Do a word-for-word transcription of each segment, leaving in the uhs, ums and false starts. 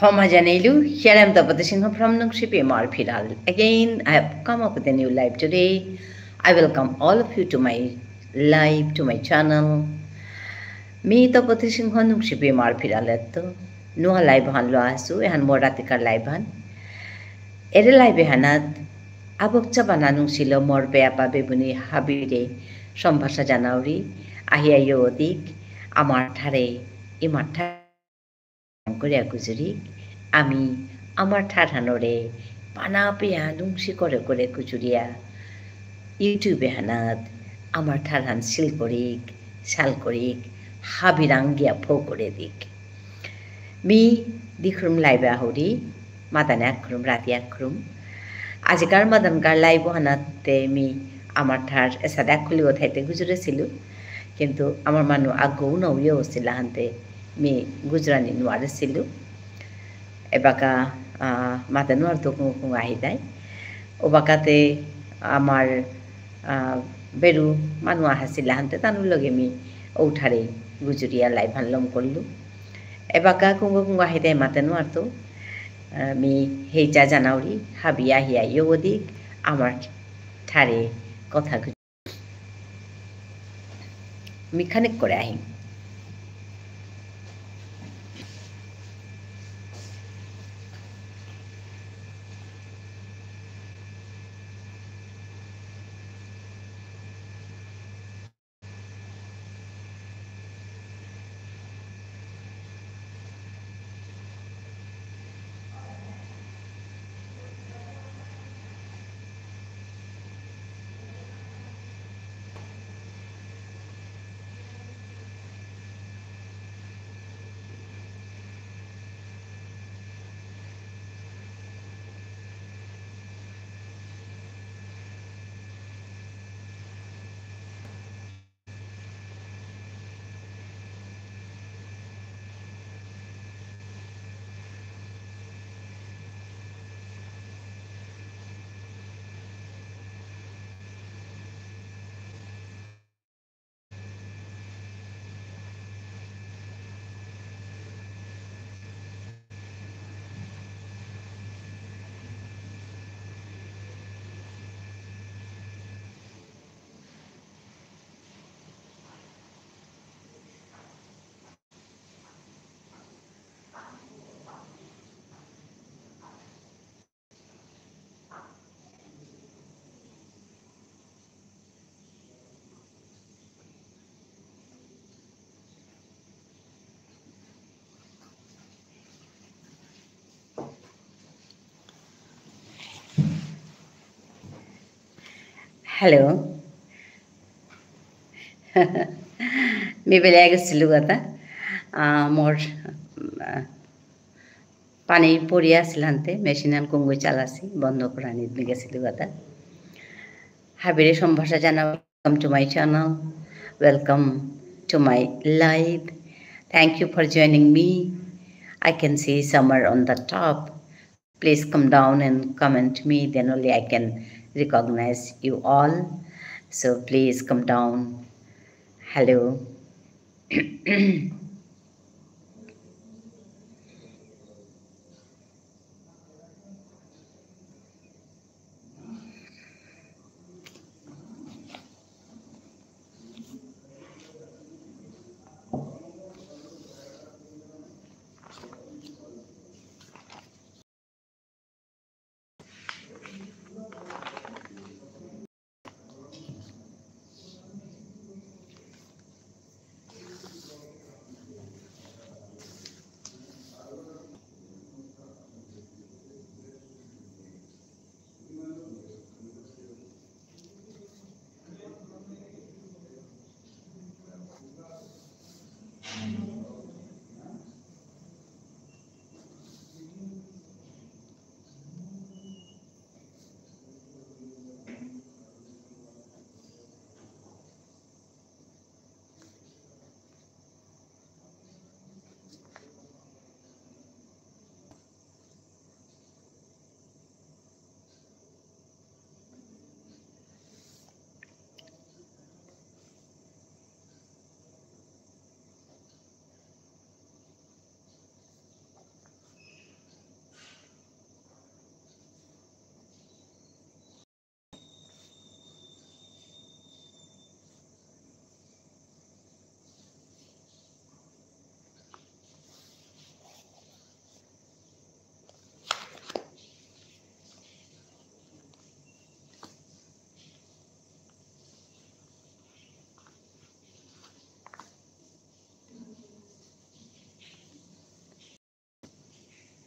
হমা জানাইলু, here I am Tapati Singha from Nungshipi Imar Phiral. Again, I have come up with a new live today. I welcome all of you to my live, to my channel. মি তপতি সিংহ নুংশিপি ইমার ফিরালেত্ত নুয়া live হান লো আসু, এহান মোর রাতিকার live হান। এরে live হানাত আবক চাবানা নুংসিল মোর বেয়াপা বেবুনি হাবিরে সম্ভাষা জানাউরি, আহিয়া ইয়ো দিক, আমার ঠারে, ইমার ঠারে করিয়া গুজুরি, আমি আমার ঠারহানরে পানা পেয়া নুংসি করে করে গুজুরিয়া YouTube এহানাত আমার ঠারহান সিল করিক, সাল করিক, হাবিরাং গিয়া ফো করে দিক। মি দিখরুম live আহুরি, মাদানে আখরুম, রাতি আখরুম। আজিকার মাদানকার live হানাতে মি আমার ঠার এসাদে আখুলি কথাইতে গুজুরেসিলু। কিন্তু আমার মানু আগৌ নৌয়ে হসিলা হানতে মি গুজরানি নুয়ারেসিলু। এবাকা, আহ, মাতে নুয়ারতৌ কুঙ কুঙ আহিদাই। ওবাকাতে আমার, আহ, বেরু মানু আহাসিলা হানতে তানুর লগে মি ঔঠারে গুজুরিয়া live হান লম করলু। এবাকা কুঙ কুঙ আহিদাই মাতে নুয়ারতৌ, আহ, মি হেইচা জানাউরি, হাবি আহিয়া ইয়ো দিক, আমার ঠারে কথা মি connect করে আহিম। Hello. মি বেলে গেসিলু কথা। আহ, মোর, আহ, পানি পড়িয়া আসিল হানতে, মেশিন আন কুঙগই চালাসি, বন্ধ করানি গেসিলু কথা। হাবিরে সম্ভাষা জানা, welcome to my channel, welcome to my live. Thank you for joining me. I can see some are on the top. Please come down and comment me, then only I can recognize you all. So please come down. Hello.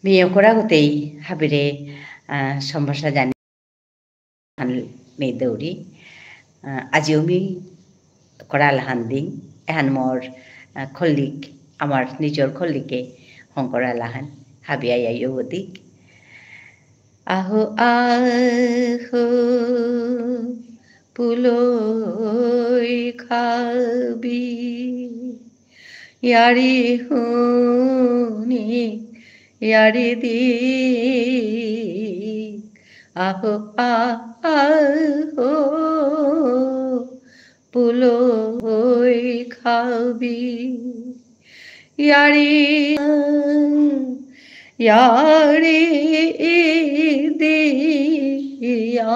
Me অকরাগতেই হাবিরে, আহ, সম্ভাষা জানি। হান মি দেউরি। আহ, আজিও মি অকরা আলাহান দিং। এহান মোর, আহ, খল্লিক, আমার নিজর খল্লিকে হঙকরা আলাহান। হাবি আয়া ইয়ো দিক। আহো, আহো, পুলই খাবি। য়ারি হুনি, য়ারি দি। আহো, আহো, পুলই খাবি। য়ারি, য়ারি দিয়া,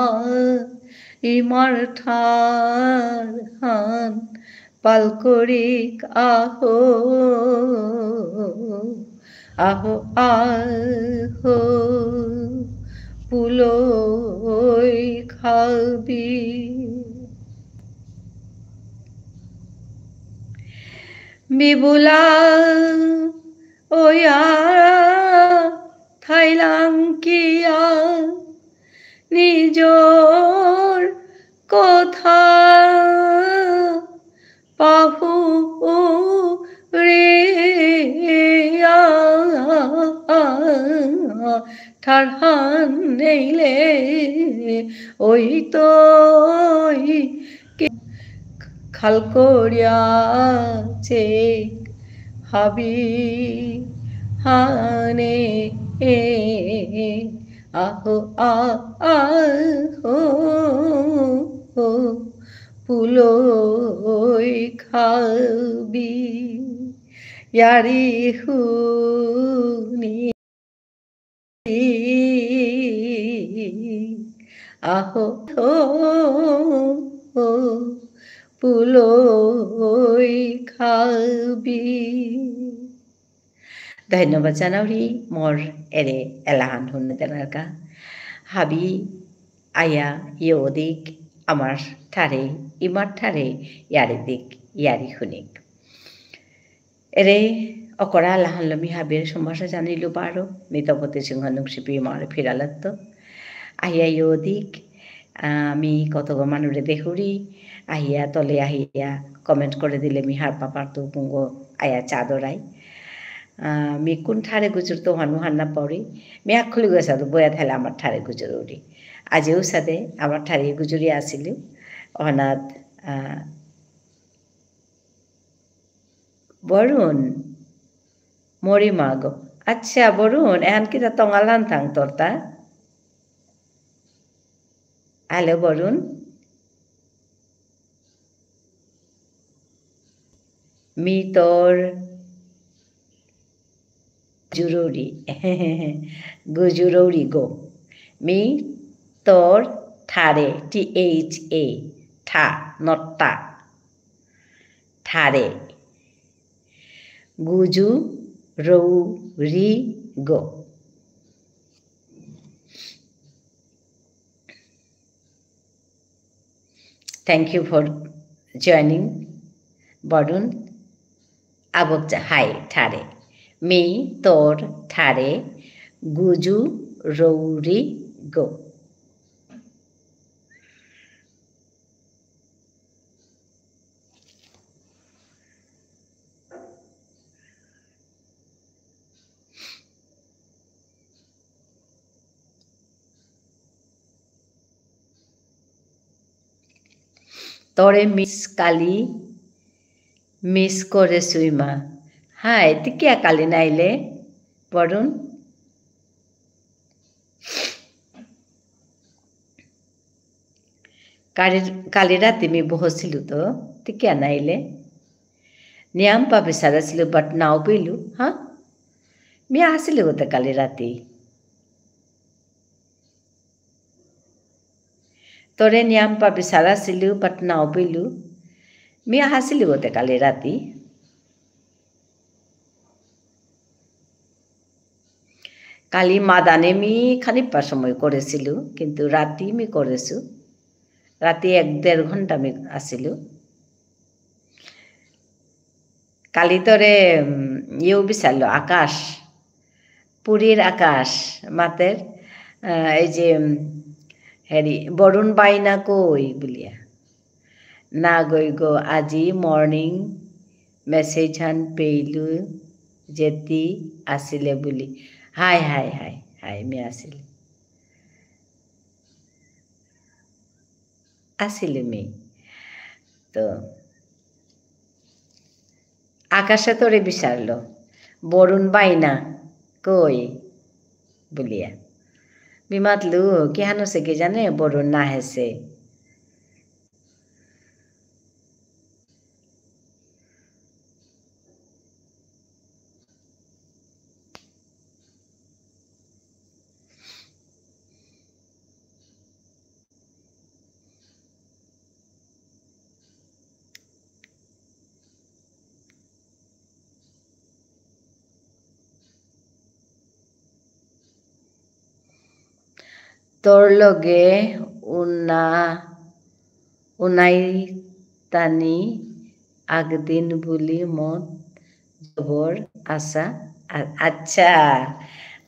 ইমার ঠার হান পাল করিক আহো, আহো, আহো, পুলই খাবি। বিবুলা ওয়া থাইলাং কিয়া নিজর কথা পাহুরিয়া ঠারহান নেইলে ওই তই কি খাল করিয়া চেক হাবি হানে। আহো, আ-, আহো, পুলই খাবি, য়ারি হুনি। আহো, পুলই খাবি। ধন্যবাদ জানাউরি মোর এরে এলাহান হুনে দেনারকা। হাবি আয়া ইয়ো দিক আমার ঠারে, ইমার ঠারে য়ারি দিক, য়ারি হুনিক। এরে অকরা আলাহানলো মি হাবির সম্ভাষা জানিলু বারো, মি তপতি সিংহ নুংসিপি ইমারে ফিরালাত্ত। আহিয়া ইয়ো দিক, আহ, মি কতগ মানুরে দেহুরি, আহিয়া তলে আহিয়া comment করে দিলে মি হারপা পারতু পুঙ্গ আয়া চাদরাই। আহ, মি কোন ঠারে গুজুরতু হানু হান্না পাউরি, মি আখুলি গেসাদু বয়া থাইলে আমার ঠারে গুজুরুরি। আজিও সাদে আমার ঠারে গুজুরি আসিলু, অনাত, আহ, বরুণ, মরিমাগ। আচ্ছা, বরুণ, এহান কিতা তঙালহান থাং তোরতা? Hello, বরুণ। মি তোর জুরুরি। গুজুরৌরি গো। মি তোর ঠারে, T H A, ঠা, not টা। ঠারে। গুজু রৌরি গো। Thank you for joining, Varun. আবক যা, হাই, ঠারে। মি তোর ঠারে গুজু রৌরি গো। তোরে miss কালি, miss করেসু ইমা। হাই, তি কিয়া কালি নাইলে, বরুণ? কালি, কালি রাতি মি বহসিলু তো, তি কিয়া নাইলে? নিয়াম পা বিচারাসিলু, but নাও পেলু, হা? মি আসিলু গতে কালি রাতি। তোরে নিয়াম পা বিচারাসিলু, but নাও পেলু। মি আসিলু গতে কালি রাতি। কালি মাদানে মি খানিপা সময় করেসিলু, কিন্তু রাতি মি করেসু। রাতি এক দেড় ঘন্টা মি আসিলু। কালি তোরে, উম, ইয়েও বিচারলো, আকাশ। পুরীর আকাশ মাতের, আহ, এই যে, উম, হেরি, বরুণ বাইনা কই বুলিয়া। না গই গো, আজি morning message হান পেইলু, যেতি আসিলে বুলি। হাই, হাই, হাই, হাই, মি আসিলে। আসিলে মি। তো, আকাশে তোরে বিচারলো, বরুণ বাইনা কই বুলিয়া। মি মাতলু, কিহান অসে কি জানে, বরুণ না হেসে। তোর লগে উনা-, উনাইতানি আগদিন বুলি মত জবর আশা, আ-, আচ্ছা,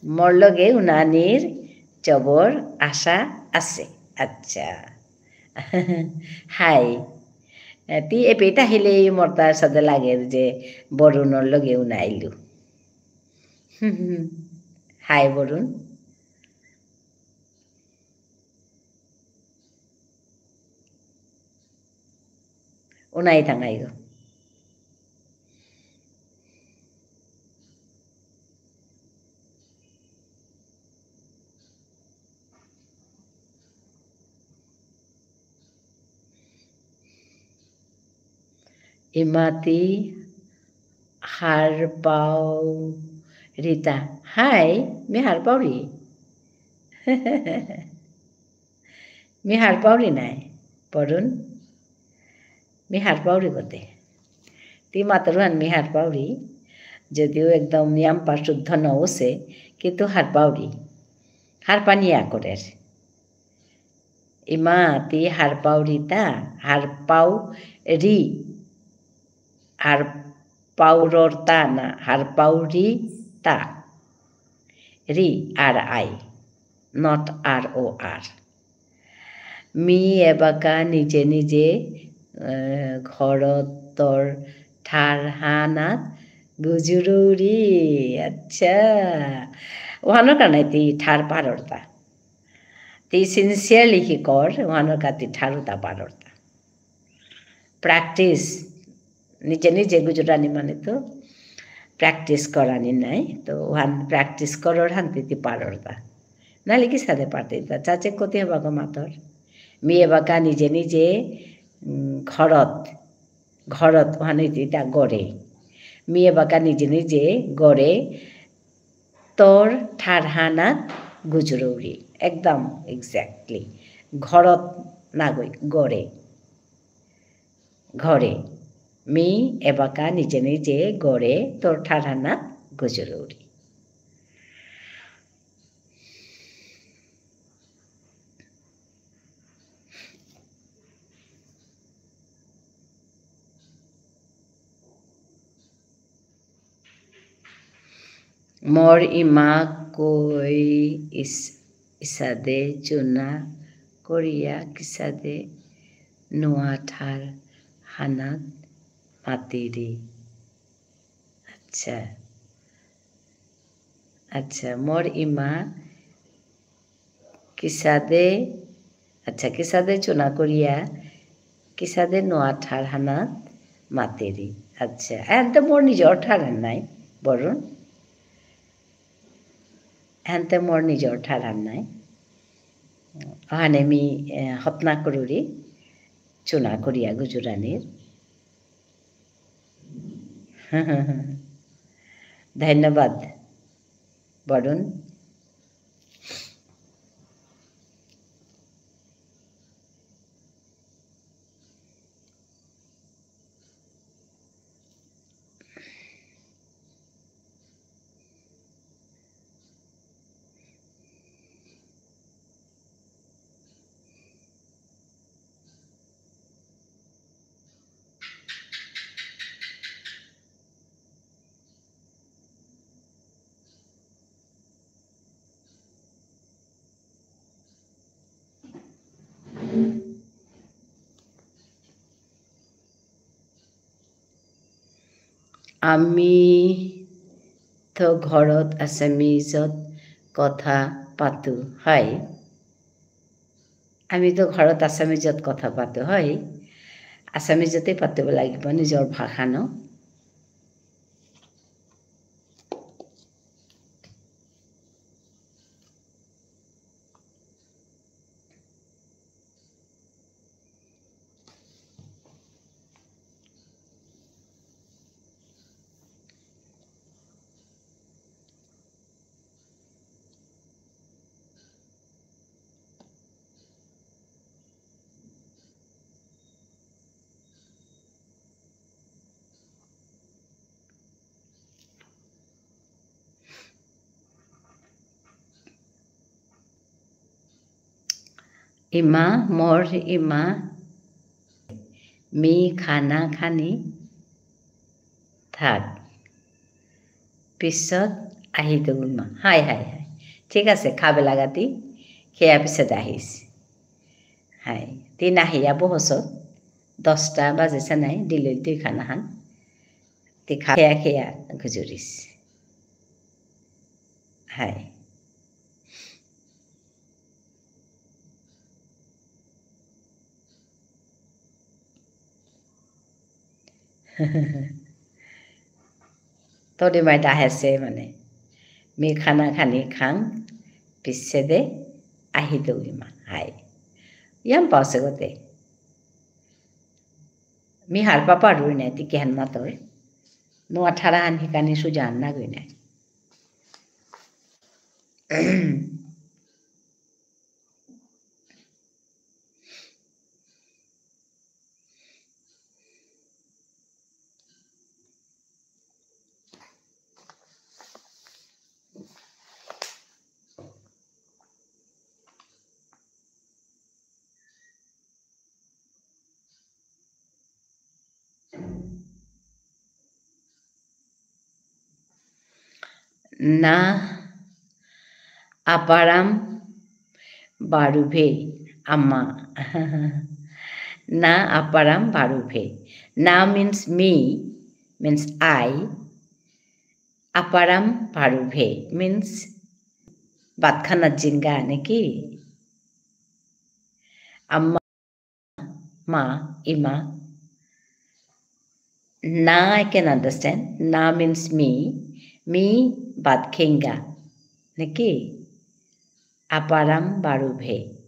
মোর লগে উনানির জবর আশা আছে। আচ্ছা। হাই। তি এপেইত আহিলেই মোর তার সাথে লাগে যে বরুণর লগে উনাইলু। হাই বরুণ। উনাই থাঙাইগো। ইমাতি হারপাউরিতা। হাই, মি হারপাউরি। মি হারপাউরি নাই, বরুণ। মি হারপাউরি গতে। তি মাতরুহান মি হারপাউরি, যদিও একদম নিয়ামপা শুদ্ধ নউসে, কিন্তু হারপাউরি। হারপানি ইয়া করের। ইমা তি হারপাউরিতা, হারপাউরি। হারপাউররতা না, হারপাউরিতা। রি, R I, not R O R। Me এবাকা নিজে নিজে, আহ, ঘরতর ঠারহানাত গুজুরুরি। আচ্ছা। ওহানর কারণে তি ঠার পাররতা। তি sincerely হিকর, ওহানর কা তি ঠারুতা পাররতা। Practice, নিজে নিজে গুজুরানি মানে তো practice করানি নাই। তো ওহান practice করর হানতে তি পাররতা। নাইলে কিসাদে পারতেতা? চাচে কতি হবাগো মাতর। মি এবাকা নিজে নিজে, উম, ঘরত, ঘরত ওহান ইতা গরে। মি এবাকা নিজে নিজে গরে তোর ঠারহানাত গুজুরৌরি। একদম exactly। ঘরত নাগই, গরে। ঘরে। মি এবাকা নিজে নিজে গরে তোর ঠারহানাত গুজুরৌরি। মোর ইমা কই ইস-, ইসাদে চুনা করিয়া কিসাদে নুয়া ঠার হানাত মাতিরি। আচ্ছা। আচ্ছা, মোর ইমা কিসাদে, আচ্ছা, কিসাদে চুনা করিয়া, কিসাদে নুয়া ঠার হানাত মাতেরি। আচ্ছা, এহানতে মোর নিজর ঠার হান নাই, বরুণ। এহানতে মোর নিজর ঠার হান নাই। অহানে মি, এ, হতনা করুরি, চুনা করিয়া গুজুরানির। ধন্যবাদ, বরুণ। আমি তো ঘৰত আছামিজত কথা পাতো, হয়। আমি তো ঘৰত আছামিজত কথা পাতো, হয়। আছামিজতে পাতিব লাগিব নিজৰ ভাষা, ন? ইমা, মোৰ ইমা, মি খানা খানি থাক। পিছত আহি দৌৰ মা। Hi, hi, hi. ঠিক আছে, খাবে লাগাতি। খেয়া পিছত আহিস। হাই। তিন আহিয়া বহসত। দশটা বাজেছে নাই, দিলই তুই খানাহান। তি খা-, খেয়া খেয়া গুজুরিস। হাই। তদে মাই ডাহেসে মানে। মি খানা খানি খাং, পিছেদে আহি দৌরি মা। হাই। ইয়াম পাওসে গতে। মি হারপা পারুই নাই, তি কিহান মাতর। নুয়া ঠারাহান হিকানি সুজান না গই নাই। না আপারাম বারুভে, আম্মা। না আপারাম বারুভে। না means me, means I. আপারাম বারুভে means ভাত খানা জিঙ্গা নাকি? আম্মা, মা, ইমা। না, I can understand. না means me. মি ভাত খেঙ্গা। নাকি? আপারাম বারুভে।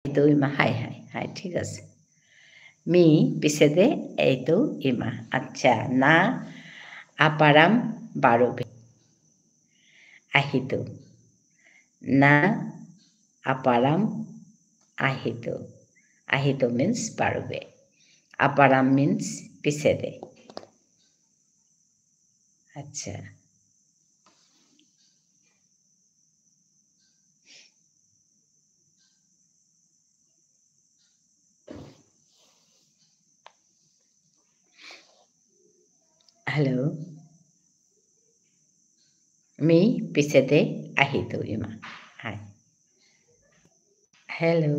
এইটো ইমা, হাই, হাই, হাই, ঠিক আছে। মি পিছেদে এইটো ইমা। আচ্ছা, না আপারাম বারুভে। আহিতু। না আপারাম আহিতু। আহিতু means বারুভে। আপারাম means পিছেদে। আচ্ছা। Hello. মি পিছেতে আহিতৌ ইমা। হাই। Hello.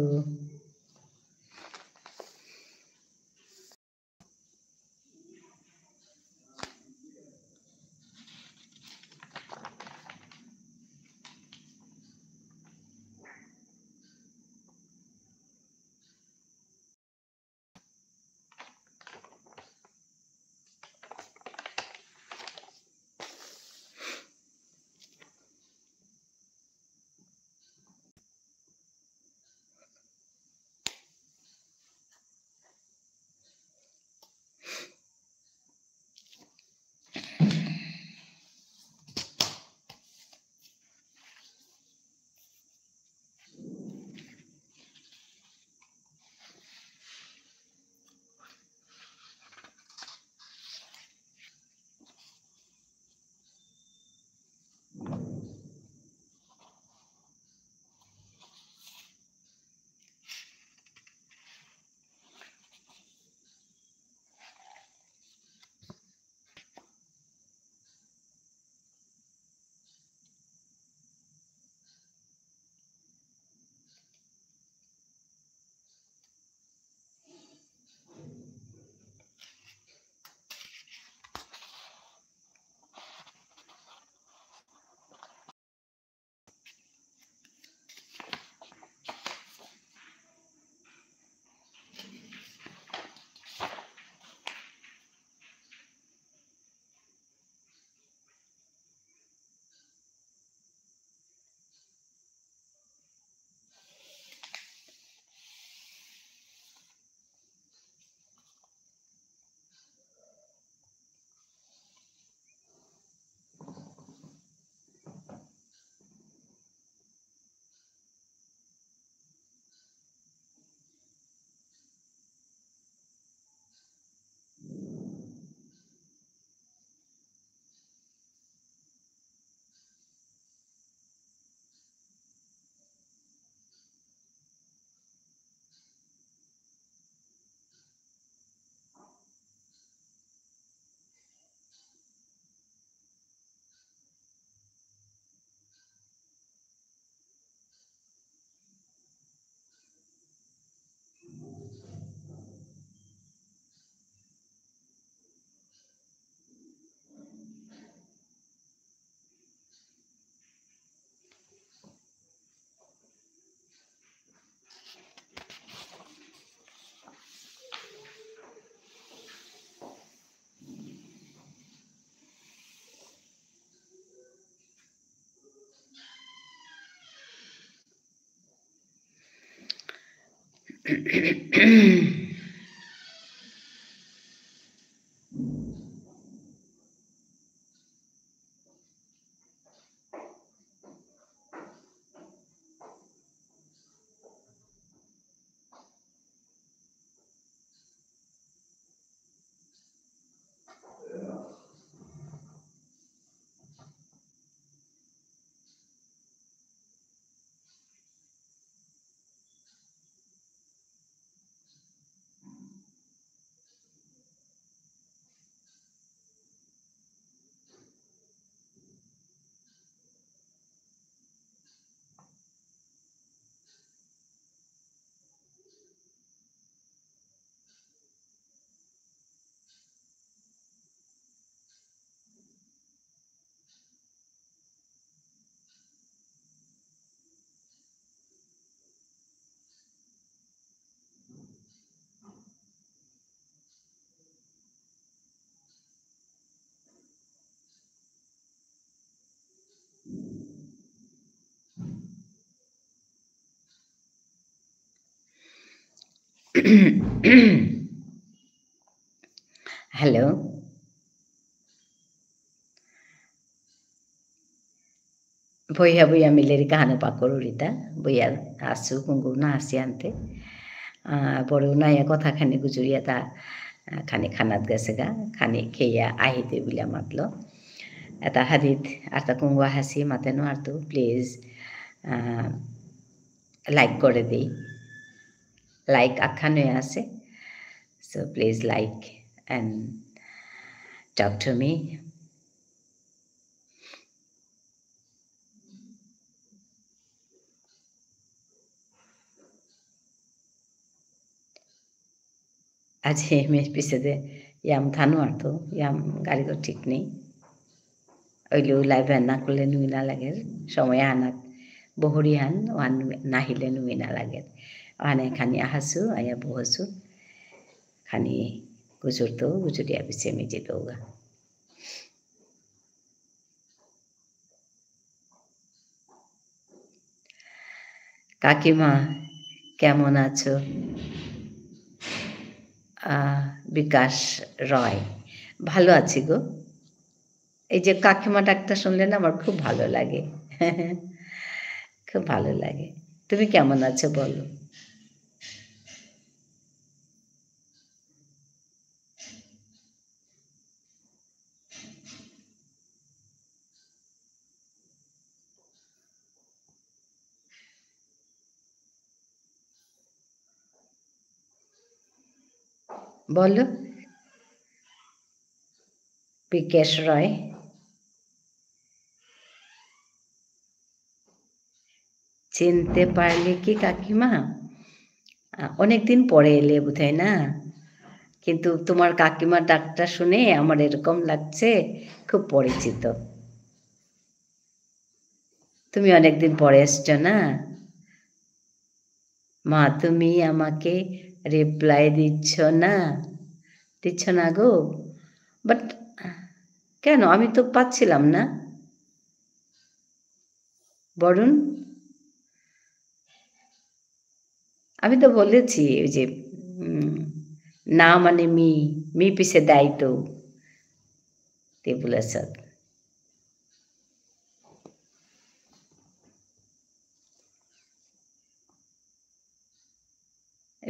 Hello. বইয়া বইয়া মিলেরি কাহানো পাকরুরিতা, বইয়া আসু কুঙ্গু না আসি আনতে। আহ, বড় নাইয়া কথা খানি গুজুরিয়া তা, আহ, খানি খানাত গেছেগা, খানি খেয়া আহিতে বুলিয়া মাতলো। এতা হাদিত আরতা কুঙ্গু হাসি মাতে নো আরতু, please, আহ, like করে দেই। Like আখানো আছে। So please like and Talk to me. আজি মি পিছেদে ইয়াম থানু আর তো, ইয়াম গাড়িগো ঠিক নেই। ওইলে live না করলে নুই না লাগে, সময় আনাত বহুরি হান, ওহান নাহিলে নুই না লাগে। ওহানে খানি আহাসু, আয়া বহসু, খানি গুজুর তো, গুজুরিয়া পিছে মি যেতৌগা। কাকিমা, কেমন আছো? আহ, বিকাশ রয়, ভালো আছি গো। এই যে কাকিমা ডাকটা শুনলে না, আমার খুব ভালো লাগে। খুব ভালো লাগে। তুমি কেমন আছো বলো? বলো। বিকাশ রয়। চিনতে পারলে কি কাকিমা? আ, অনেকদিন পরে এলে বোধহয় না? কিন্তু তোমার কাকিমার ডাকটা শুনে আমার এরকম লাগছে, খুব পরিচিত। তুমি অনেকদিন পরে এসছো না? মা, তুমি আমাকে reply দিচ্ছ না? দিচ্ছ না গো? But কেন? আমি তো পাচ্ছিলাম না। বরুণ? আমি তো বলেছি, ওই যে, উম, না মানে মি, মি পিছে দেয় তো। তে বলেছ।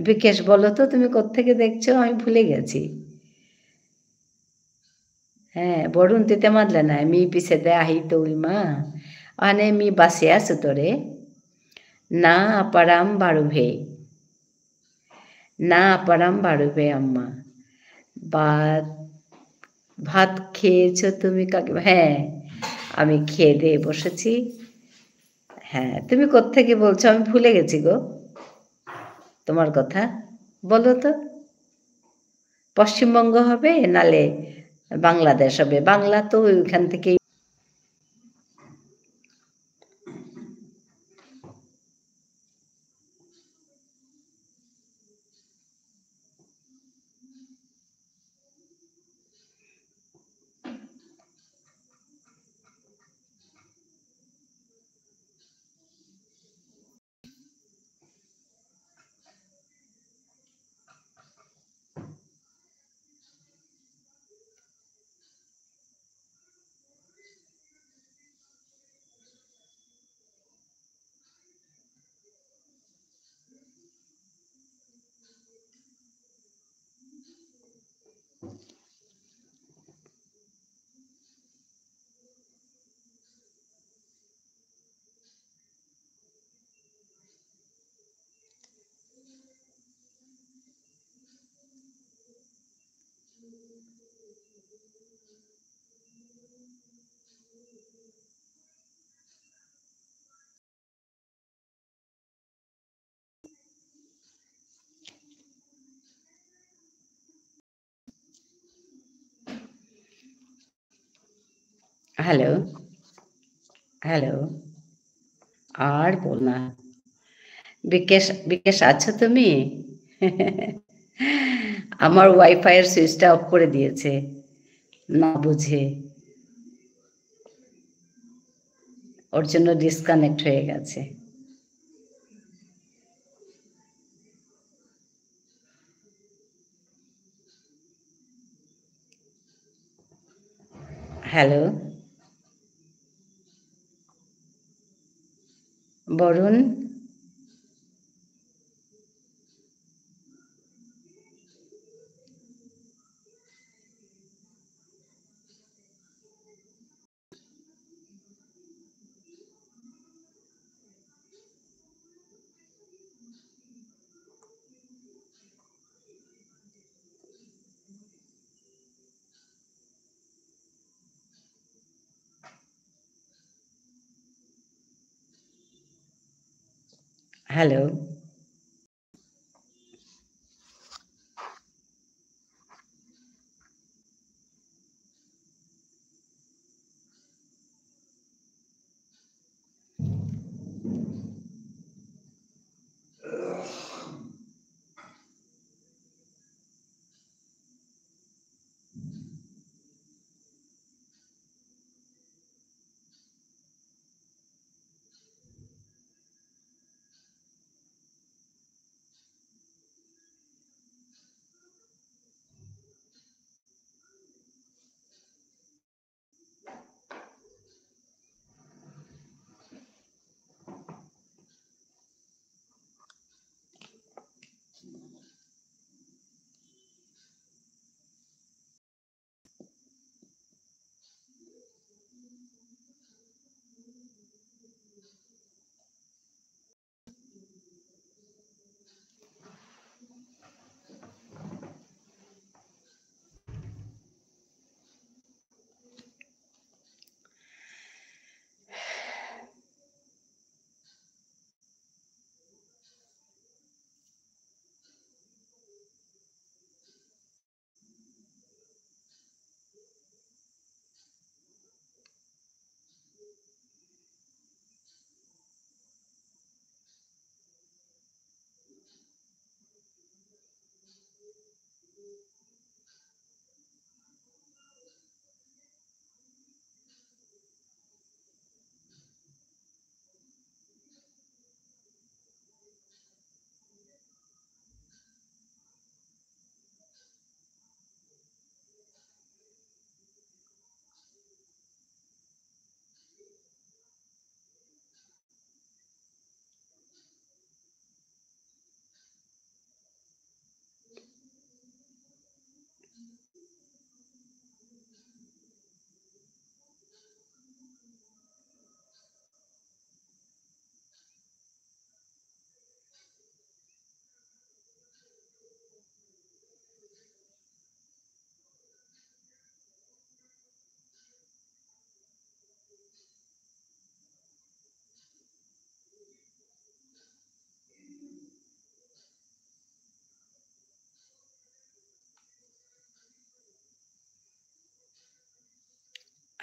বিকাশ, বলো তো, তুমি কোত্থেকে দেখছো? আমি ভুলে গেছি। হ্যাঁ, বরুণ, তিতে মাতলে না, মি পিছেদে আহি তৌই মা। আনে মি বাসে আসু তোরে। না পারাম বারুভে। না পারাম বারুভে আম্মা। ভাত, ভাত খেয়েছো তুমি কাকিমা? হ্যাঁ, আমি খেয়ে দিয়ে বসেছি। হ্যাঁ, তুমি কোত্থেকে বলছো? আমি ভুলে গেছি গো তোমার কথা। বলো তো, পশ্চিমবঙ্গ হবে নালে বাংলাদেশ হবে? বাংলা তো ওইখান থেকেই। Hello, hello. আর বল না। বিকাশ, বিকাশ, আছো তুমি? আমার ওয়াইফাইয়ের সুইচটা অফ করে দিয়েছে, না বুঝে। ওর জন্য ডিসকানেক্ট হয়ে গেছে। হ্যালো? Varun? Hello.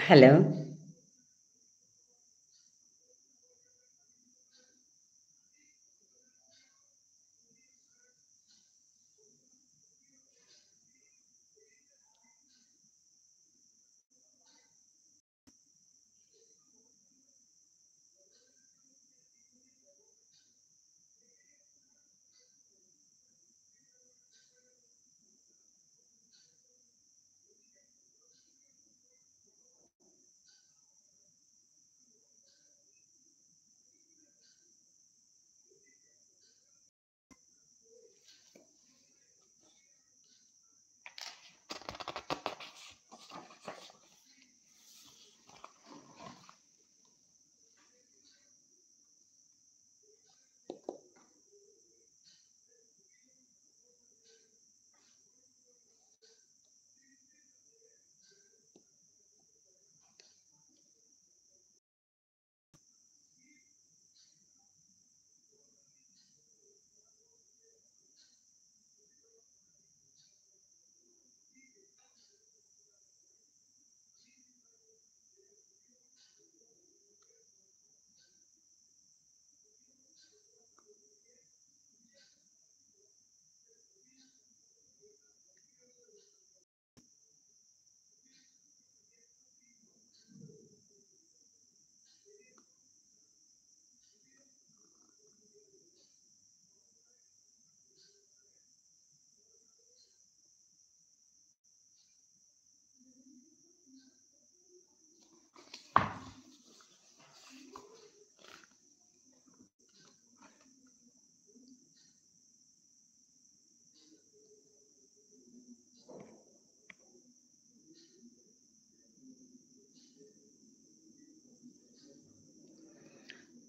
Hello.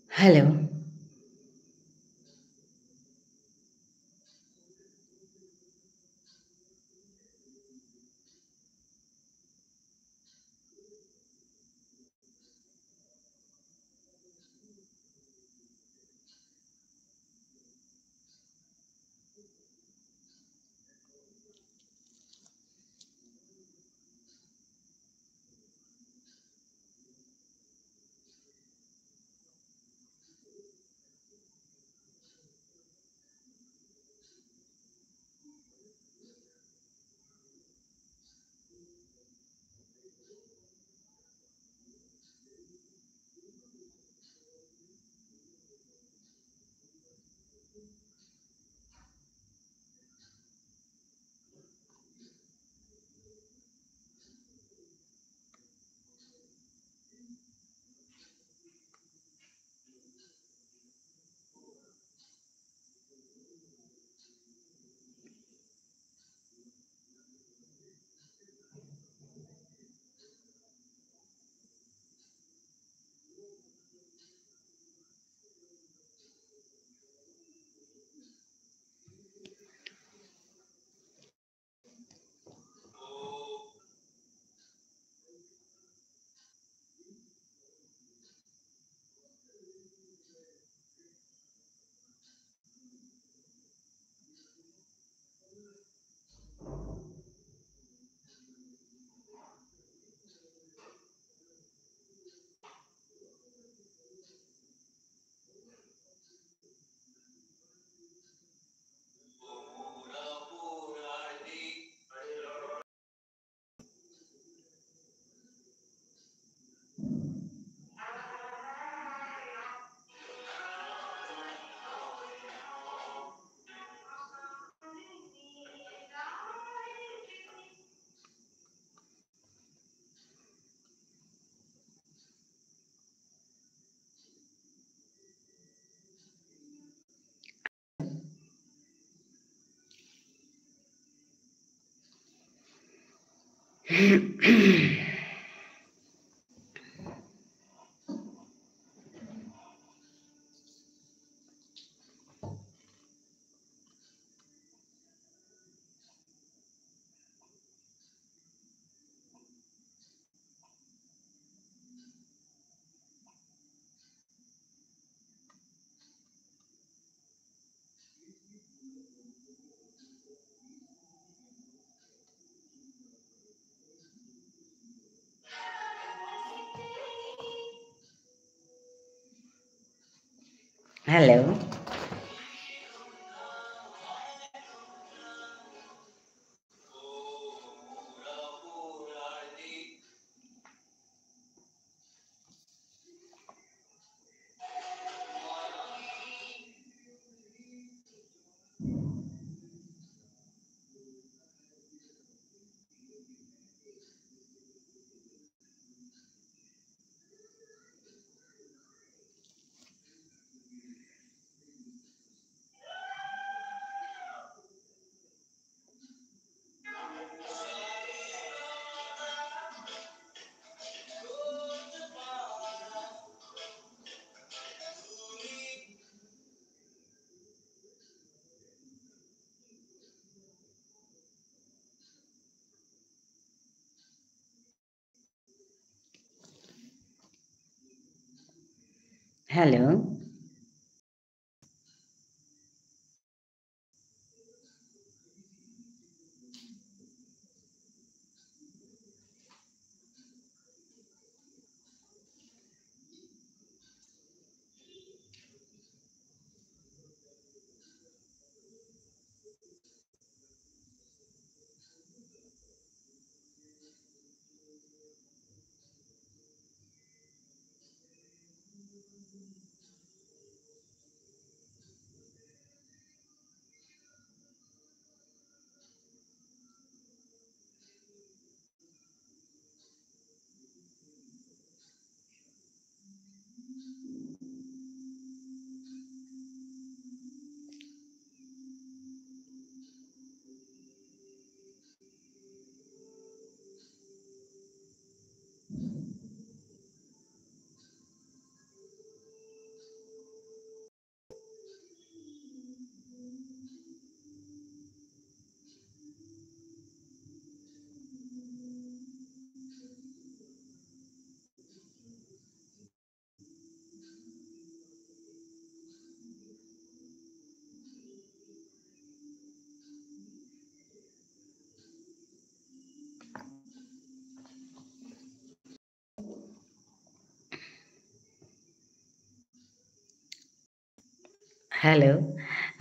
Hello. Hello. Hello. Hello.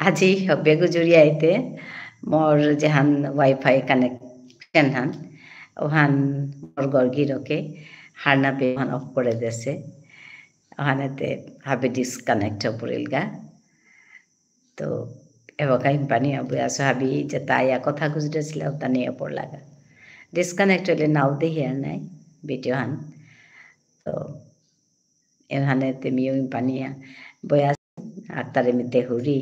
আজি হবেগু জুড়ি আইতে মোর যেহান Wi-Fi connection হান, ওহান মোর গর্গিরকে হারনা পে ওহান off করে দেসে। ওহানেতে হাবি disconnect হপুরিলগা। তো এবাকা ইম্পানি আবু আসো হাবি যেতা আয়া কথা গুজরেসিলা উতা নিয়ে পড়লাগা। Disconnect হইলে নাও দেহিয়ার নাই video হান। তো এহানেতে মিউ ইম্পানিয়া বয়া আক্তারে মিতে হুরি।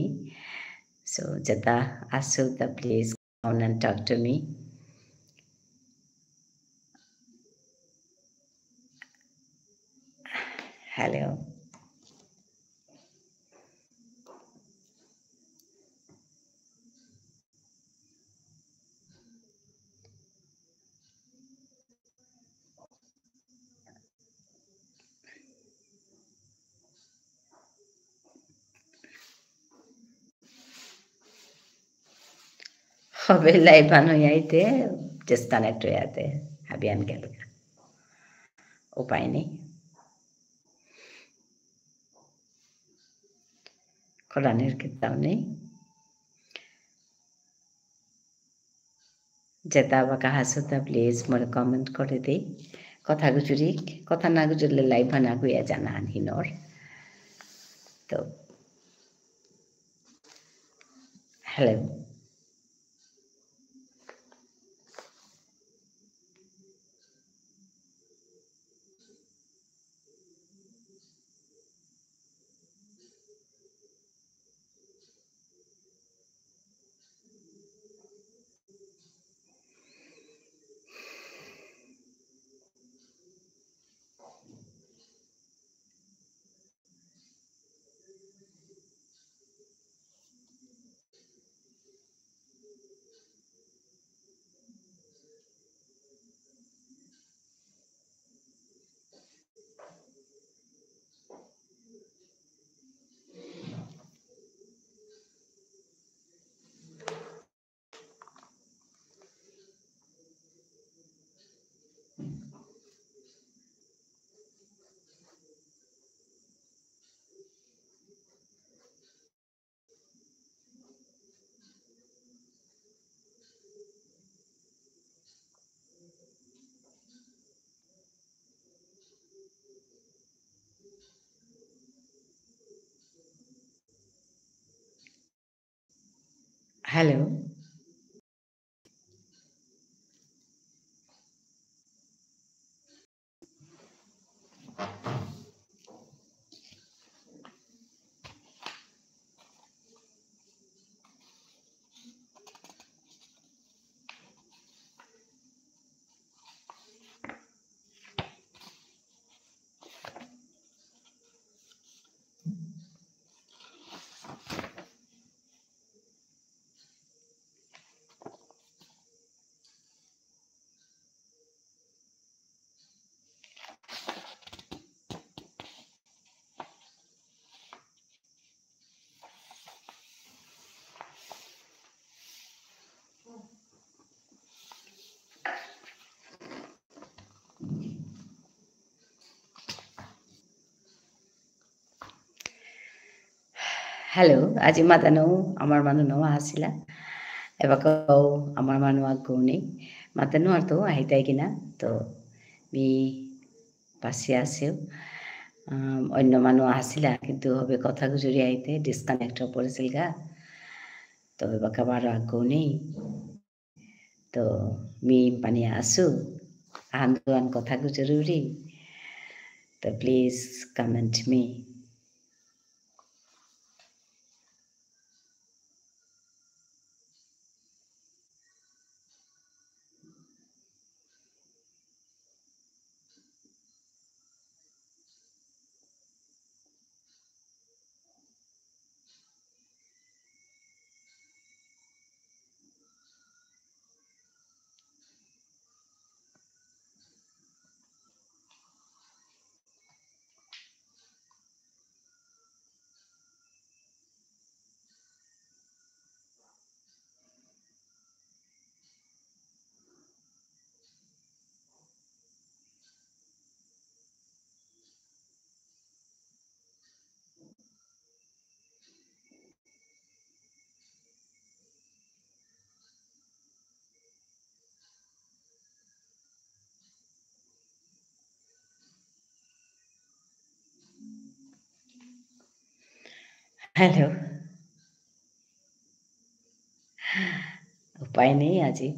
So, যেতা আসো তা please come and talk to me. Hello. হবে live আন হইয়া আইতে, disconnect হইয়া আইতে, হাবিয়ান গেল। উপায় নেই। করানির কিতাও নেই। যেতা বাকা হাসুতা please মোরে comment করে দে। কথা গুজুরি, কথা না গুজুরলে live বানা গুয়া জানা আনহিনর। তো, hello। Hello. Hello, আজি মাতানো আমার মানু নৌ আসিলা। এবাকাও আমার মানু আগৌ নেই। মাতানো আর তো আহিতাই কিনা। তো মি পাশে আসেও। আম, অন্য মানু আসিলা, কিন্তু হবে কথা গুজরি আইতে disconnect হয়ে পড়েছিল গা। তো এবাকা বারো আগৌ নেই। তো মি পানি আসু, আহান দুহান কথা গুজরুরি। তো please comment me. Hello. উপায় নেই আজি।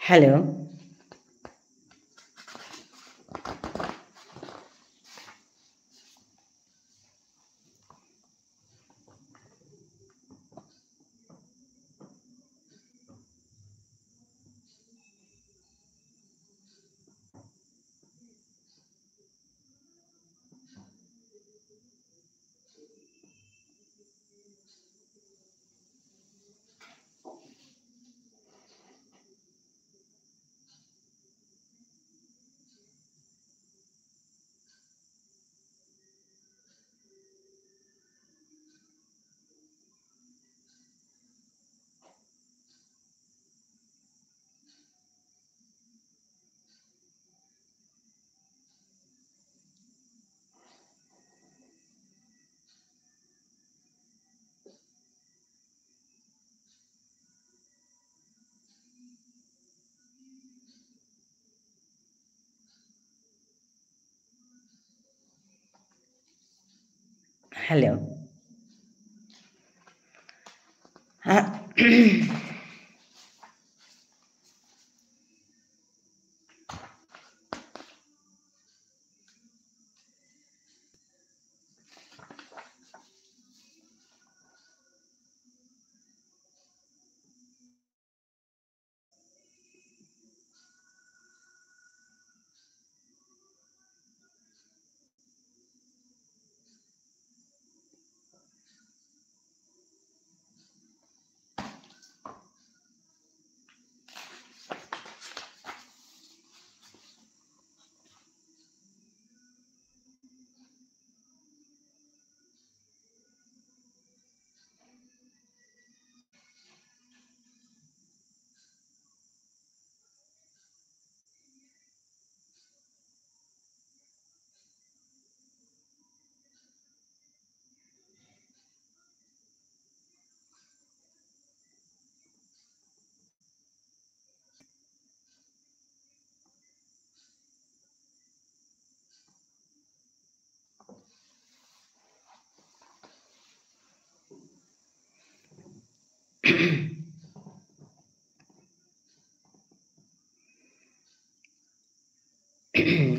Hello. Hello.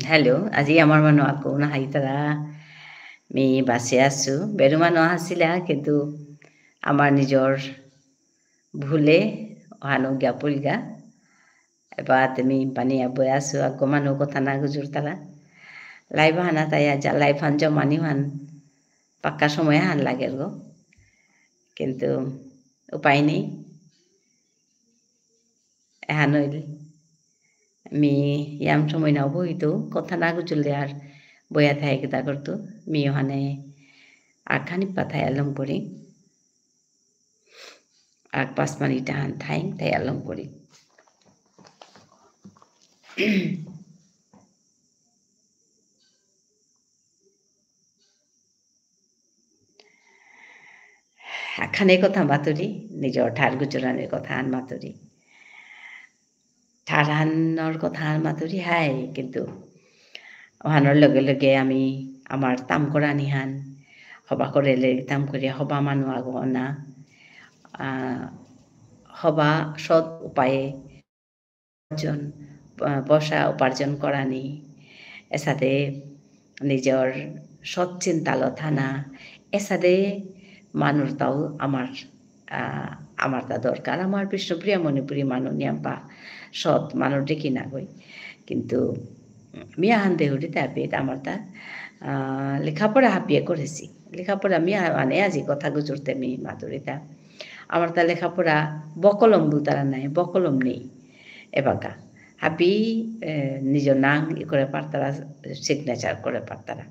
Hello, আজি আমার মানু আকো না হাইতারা। মি বাসে আসু। বেরু মানু আসিলা, কিন্তু আমার নিজর ভুলে অহানো গিয়া পুলগা। এবার তুমি পানি আবয়ে আসু, আকো মানু কথা না গুজুরতারা। Live হানা তাই আজা, live হান জমানি হান। পাক্কা সময় হান লাগের গো। কিন্তু উপায় নেই। এহান হইল। মি ইয়াম সময় না বইতো, কথা না গুজুরলে আর বয়া থাই কিতা করতো। মি ওহানে আখানি পাথাই আলম করি। আর পাঁচ মিনিট আহান থাই, থাই আলম করি। আখানে কথা মাতুরি, নিজর ঠার গুজরানির কথা আন মাতুরি। ঠারহানর কথা আন মাতুরি হাই, কিন্তু ওহানর লগে লগে আমি আমার তাম করানি হান, হবা করে লেরি তাম করি, হবা মানু আগো না, আহ, হবা সৎ উপায়ে উপার্জন, আহ, পয়সা উপার্জন করানি, এসাদে নিজর সৎ চিন্তালো থানা, এসাদে মানুরতাও আমার, আহ, আমারতা দরকার। আমার বিষ্ণুপ্রিয়া মণিপুরী মানু নিয়াম্পা সৎ মানু দেখি না গই। কিন্তু মিয়া হান দেহুরি তাপিত আমারতা, আহ, লেখাপড়া হাবিয়ে করেসি। লেখাপড়া মিয়া মানে আজি কথা গুজুরতে মি মাতুরিতা। আমারতা লেখাপড়া বকলম বুলতারা নাই, বকলম নেই। এবাকা হাবি, এ, নিজ নাঙ ই করে পারতারা, signature করে পারতারা।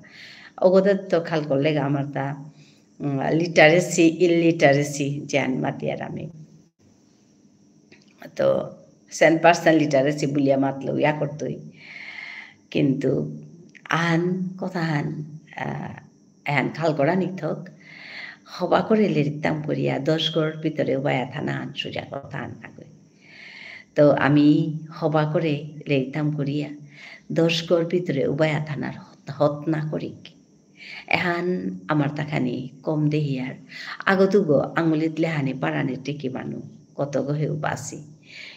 অগদে তো খাল করলেগা আমারতা, উম, literacy, illiteracy, যেহান মাতিয়ার আমি। তো, cent percent literacy বুলিয়া মাতলো ইয়া করতই। কিন্তু আহান কথাহান, আহ, এহান খাল করা নিথক, হবা করে লেরিকতাম করিয়া দশ গর ভিতরে উবায়া থানা আন সুজা কথা আন নাগই। তো আমি হবা করে লেরিকতাম করিয়া দশ গর ভিতরে উবায়া থানার হত-, হত না করিক। এহান আমার তাখানি কম দেহিয়ার। আগতুগো আঙুলিত লেহানি পারানি টিকি মানু কতগো হে উবাসি।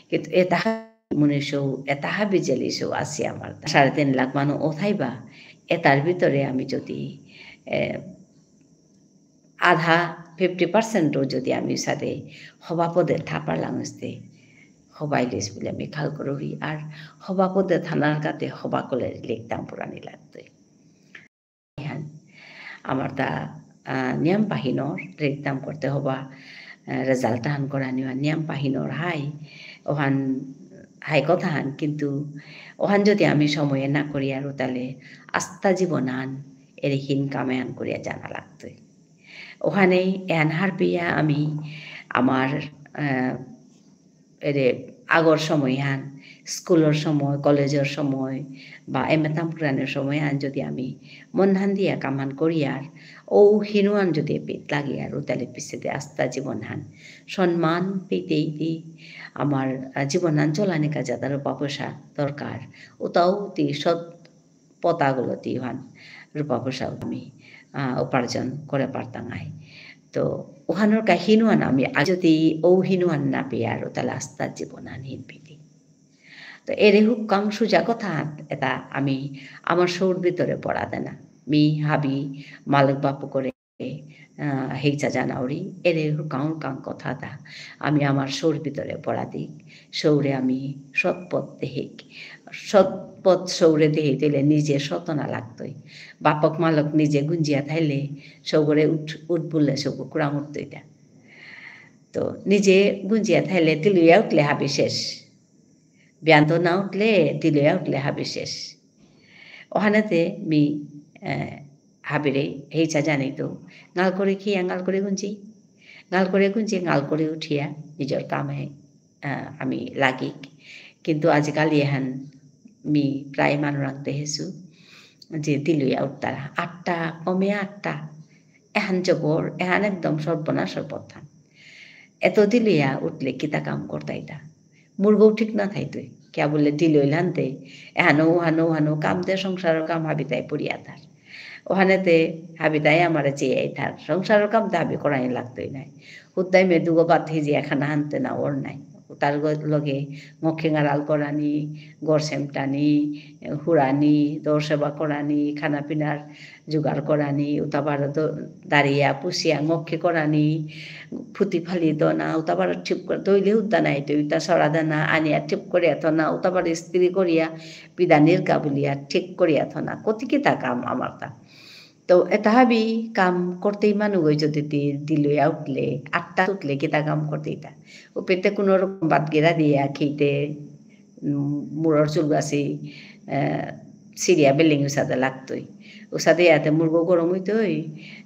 কিন্তু এতা মনুষ্য এতা হাবি জেলিসৌ আসি আমার। সাড়ে তিন লাখ মানু অথাইবা, এতার ভিতরে আমি যদি, এ, আধা, fifty percent ও যদি আমি সাথে হবা পদে থাপার লাঙস্তে, হবাই লিস বুলে আমি খাল করুরি। আর হবা পদে থানার কাতে হবা কলে লিখতাম পুরানি লাগতই। হান। আমার তা, আহ, নিয়ম পাহিনর, রেকদাম করতে হবা, আহ, result হান করানি বা নিয়ম পাহিনর হাই, ওহান হাই কথা হান, কিন্তু ওহান যদি আমি সময়ে না করি আর তাহলে আস্তা জীবন হান, এরে হিন কামে হান করিয়া জানা লাগতই। ওহানে এহান হারপিয়া আমি আমার, আহ, এরে আগর সময় হান, স্কুলর সময়, কলেজর সময়, বা এমেতাম পুরানোর সময় হান যদি আমি মন হান দিয়া কামান করি আর, ও হিনুয়ান যদি পিত লাগি আর, তাহলে পিছেতে আস্তা জীবন হান। সম্মান পেতেই দি, আমার, আহ, জীবন হান চলানিকা যাতার রূপা পয়সা দরকার। ওতাও তি সৎ পতাগুলো তি ওহান রূপা পয়সা আমি, আহ, উপার্জন করে পারতাঙাই। তো ওহানোর কা হিনুয়ান আমি আজ যদি ও হিনুয়ান না পেয়ে আর তাহলে আস্তা জীবন হান হিন পিতি। তো এরে হুকাং সুজা কথা এতা আমি আমার সৌর ভিতরে পড়া দেনা। মি হাবি মালক বাপু করে, আহ, হেইচা জানাউরি, এরে হুকাং হুকাং কথা দা। আমি আমার সৌর ভিতরে পড়া দিক। সৌরে আমি সৎপথ দেহিক। সৎপথ সৌরে দেহিতেলে নিজে সতনা লাগতই। বাপক মালক নিজে গুঞ্জিয়া থাইলে সৌরে উঠ, উঠ বুললে সৌগ কুড়াং উঠতইতা। তো নিজে গুঞ্জিয়া থাইলে তিলুয়া উঠলে হাবি শেষ। বিয়ান্ত না উঠলে, তিলয়া উঠলে হাবি শেষ। ওহানেতে মি, আহ, হাবিরে হেইচা জানিতৌ, গাল করে খেয়া, গাল করে গুঞ্জি, গাল করে গুঞ্জি, গাল করে উঠিয়া, নিজর কামে, আহ, আমি লাগিক। কিন্তু আজিকালি এহান মি প্রায় মানুরাং দেহেসু, যে তিলয়া উঠতারা, আটটা, কমে আটটা, এহান জবর, এহান একদম সর্বনাশর পথান। এত দিলয়া উঠলে কিতা কাম করতাইতা? মুরগও ঠিক না থাইতই। কিয়া বুলে দিলইল হানতে, এহানো, ওহানো, ওহানো, কাম দে সংসারর কাম হাবিতাই পড়িয়া থার। ওহানেতে হাবিতাই আমারে চেয়াই থার। সংসারর কাম তো হাবি করাই লাগতই নাই। হুদ্দাই মে দুগো ভাত হিজিয়া খানা হানতে না ওর নাই। তার গ-, লগে ঙখে ঙাড়াল করানি, গড় সেমটানি, হুরানি, দর সেবা করানি, খানা পিনার জোগাড় করানি, উতাবার দ-, দাঁড়িয়া, পুষিয়া, ঙখে করানি, ফুতি ফালি দনা, উতাবার ঠিক করে, দইলে উদ্দা নাই তো, উতা সরা দানা, আনিয়া ঠিক করিয়া থনা, উতাবার ইস্ত্রি করিয়া, পিদানির কাবুলিয়া, ঠিক করিয়া থনা, কতি কিতা কাম আমার তা। তো এতা হাবি কাম করতেই মানুগই যদি তি-, দিলয়া উঠলে, আটটা উঠলে কিতা কাম করতেইতা। উপেতে কোনো রকম বাদ গিরা দিয়া খেতে, উম, মুরর চুল গাছি, আহ, সিরিয়া বেলিং উসাদে লাগতই। উসাদে ইয়াতে মুরগো গরম হইতই,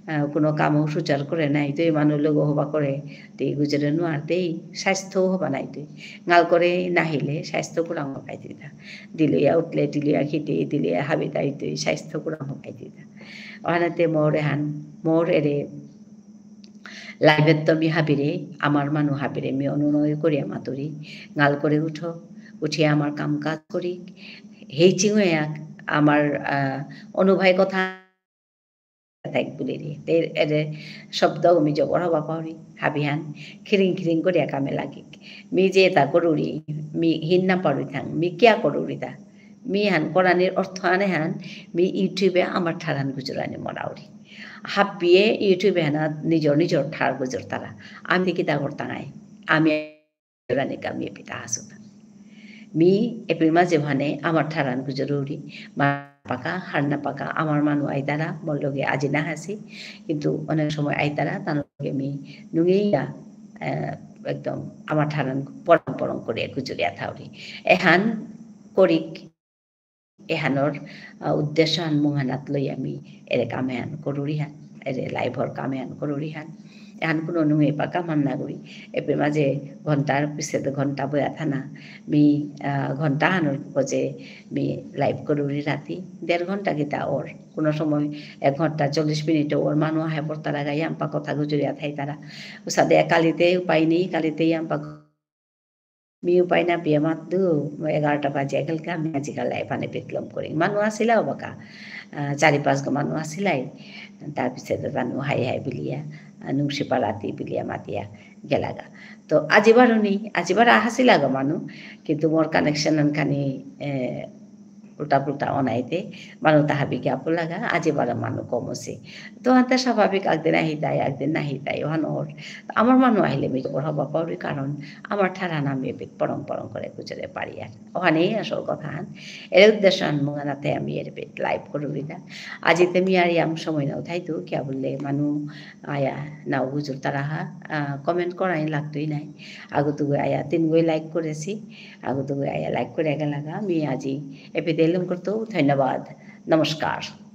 আহ, কোনো কামও সুচার করে নাই, তো এই মানুষ লোক হবা করে, তে গুজরে নোয়ারতেই, স্বাস্থ্য হবা নাই তুই। গাল করে নাহিলে স্বাস্থ্য কুরাং হবাই দিতা। দিলয়া উঠলে, দিলয়া খেতে, দিলয়া হাবিতা হইতই, স্বাস্থ্য কুরাং হবাই দিতা। ওহানাতে মোর এহান, মোর এরে live-এ তো মি হাবিরে, আমার মানু হাবিরে, মি অনুনয় করিয়া মাতুরি, গাল করে উঠো, উঠিয়া আমার কাম কাজ করি। হেই চিঙুয়া আমার, আহ, অনুভয় কথা থাক বুলিরি। তে এরে শব্দ মি জবর হবা পাউরি, হাবিহান, খিরিং খিরিং করিয়া কামে লাগিক। মি যে এতা করুরি, মি হিন না পারুরি থাং, মি কিয়া করুরি তা? মি হান করানির অর্থ আনে হান, মি YouTube-এ আমার ঠারহান গুজরানি মনাউরি। হাবিয়ে YouTube-এ হানা নিজর নিজর ঠার গুজরতারা। আমি কিতা করতাঙাই? আমি গুজরানি কামিয়ে পিতা হাসুতা। মি এপির মাঝে ভানে আমার ঠারহান গুজরুরি। মা পাকা, হার না পাকা, আমার মানু আইতারা, মোর লগে আজি না হাসি। কিন্তু অনেক সময় আইতারা, তার লগে মি নুঙেইয়া, আহ, একদম আমার ঠারহান পরং পরং করিয়া গুজরিয়া থাউরি। এহান করিক, এহানর, আহ, উদ্দেশ্য হান মুহানাত লই আমি এরে কাম এহান করুরি হান, এরে live-র কাম এহান করুরি হান। এহান কোনো নুঙে পাকা মান না করি। এপে মাঝে ঘন্টার পিছে তো ঘন্টা বয়া থানা। মি, আহ, ঘন্টা হানর গজে মি live করুরি রাতি। দেড় ঘন্টা কিতা ওর। কোনো সময় এক ঘন্টা চল্লিশ মিনিট ওর মানু আহে পড়তারা গাই আমপা কথা গুজরিয়া থাইতারা। উসাদে কালিতে উপায় নেই, কালিতেই আমপা মি উপায় না পিয়া মাত দু, এগারোটা বাজে গেলকা, আমি আজিকাল live আনে বিক্রম করি। মানু আসিলা বাকা, আহ, চারি পাঁচ গো মানু আসিলাই, তার পিছে তো তানু হাই হাই বুলিয়া, আহ, নুংসি পালাতি বুলিয়া মাতিয়া, গেলাগা। তো আজি বারো নেই, আজি বারো আহাসি লাগা মানু, কিন্তু মোর connection আনখানি, এ, উল্টা পুল্টা অনাইতে, মানু তাহাবি গিয়া পড়লাগা, আজি বারো মানু কমসি। তো আনতে স্বাভাবিক, একদিন আহিতাই, একদিন নাহিতাই, ওহান ওর। আমার মানু আহিলে মি ওর হবা পাউরি, কারণ আমার ঠারহান আমি এবিত পরং পরং করে গুজরে পারি আর। ওহানেই আসল কথাহান। এর উদ্দেশ্য আন মুঙানাতে আমি এর এবিত live করুরি না। আজি তে মি আর ইয়াম সময় না উঠাই তো, কিয়া বুললে মানু আয়া নাও গুজুর তারাহা, আহ, comment করাই লাগতই নাই। আগতুগো আয়া তিনগোই like করেসি, আগতুগো আয়া like করে গেলাগা। মি আজি এপেইতে লম করতৌ। ধন্যবাদ। নমস্কার।